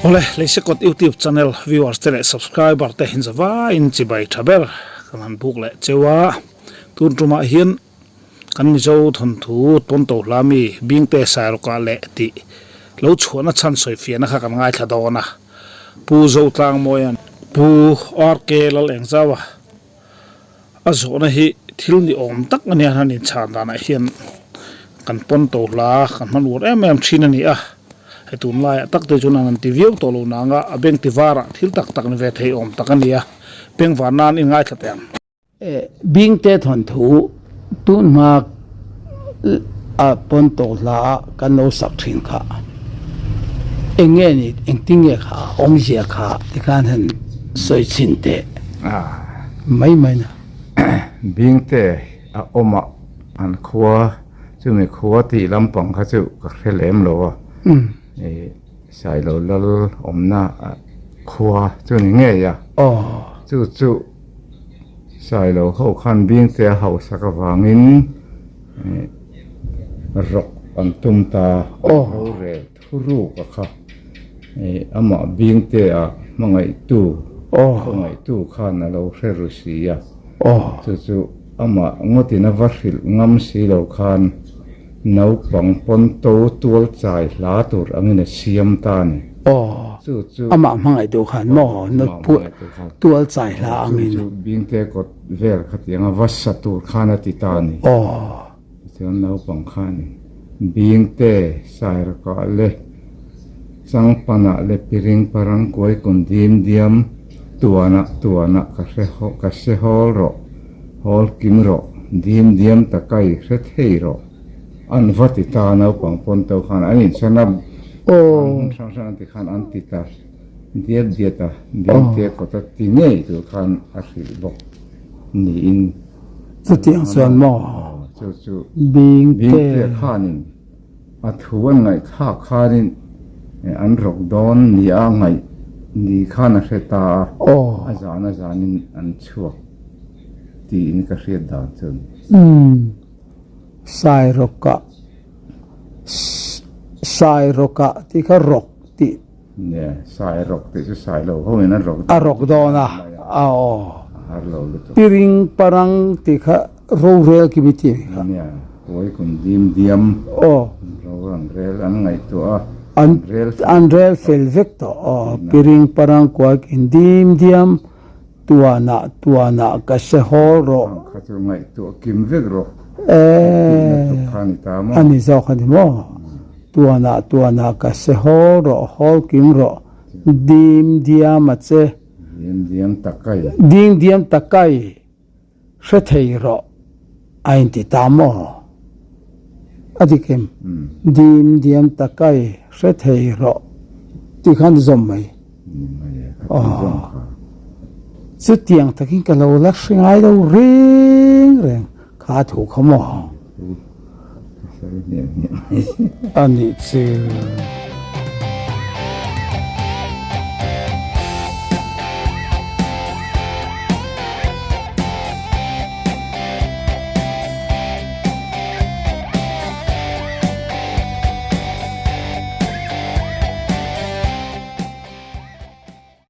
Awle, Leisekawt YouTube channel viewers te leh subscriber te inzavaiin chibai tha ber kan han buk leh cheu a. Tun tumah hian kan Mizo thawnthu Pawnto hla mi Bingte Sairawkah leh tih lo chhuahna chhan sawifiahna kha kan ngaithla dawn a. Pu Zotlangmawia'n Pu RK Lalengzaua A zawhna hi thil ni awm tak a nia han inchhan danah hian kan pawn to hla kan hman uar em em thin a ni a, hei tunlaiah tak te chuan an han ti viau tawh lo nang a, a beng ti varah thil tak tak ni ve thei awm tak a ni a, beng var nan in ngaithla teh ang. Bingte thawnthu tun hma a pawn to hla kan lo sak thin kha eng nge ni engtin nge kha awmzia kha tikhan han sawi chhin teh mai mai na. Bingte a awm a an khua chumi khua tih lampang kha chu ka hre lem lo a Sailo lal awmna khua chu ni ngei a chu chu. Sailo ho khan Bingte a hausak avangin rawk an tum ta rorel thuruk a kha amah Bingte a hmangaihtu khawngaihtu khan a lo hre ru si a chu chu amah ngawtin a va hrilh ngam si lo khan Naupang pawn to tual chai hla tur angin a siam ta a ni. Aw, Chu chu. Amah hmangaih duh khan maw Amah hmangaih duh khan. Tual chai hla angin. Chu chu Bingte kawt vel khatianga va sa tur khan a ti ta a ni. Aw. Tichuan naupang khan Bingte Sairakah leh Changpanah leh Piring Parang kuai kun dim diam tuanah tuanah ka hre ka hre hawl rawh. Hawl kim rawh, dim diam takai hre thei rawh. An va ti ta naupang pawn to khan an inchhan a, hmun hrang hrang an ti khan an ti ta diat diat a, dim te kawt a ti ngei tur khan a hrilh bawk niin. Chutiang chuan maw? Chu chu Bing te khanin a thu an ngaihthlak khanin an rawk dawn nia ngaih ni khan a hre ta a, a zan a zanin an chhuak. Tiin ka hriat dan chu a ni. Umm, Sairawkah, Sairawkah tih kha rawk tih. Nia, Sairawk tih chu Sailo ho in an rawk dawn. A rawk dawn a, a aw. A har lo lutuk. Piring parang tih kha rorel khi mi tih a ni kha. Nia, kawi kum dim diam. Aw. Ro an rel an ngaihtuah a. An an rel fel vek tawh aw. Piring parang kuai kin dim diam. Tuanah tuanah ka hre hawl rawh. Ang kha chu ngaihtuah kim vek rawh. Tihna tluk kha a ni ta maw? A ni zawk a ni maw? Tuanah tuanah ka hre hawl rawh, hawl kim rawh. Dim diam a che. Dim diam takai. Ding diam takai hre thei rawh a inti ta maw? A dik em? Dim diam takai hre thei rawh tih khan zawm mai. Chutiang takin ka lo la hre ngai lo reng reng kha thu kha maw? A nih chu.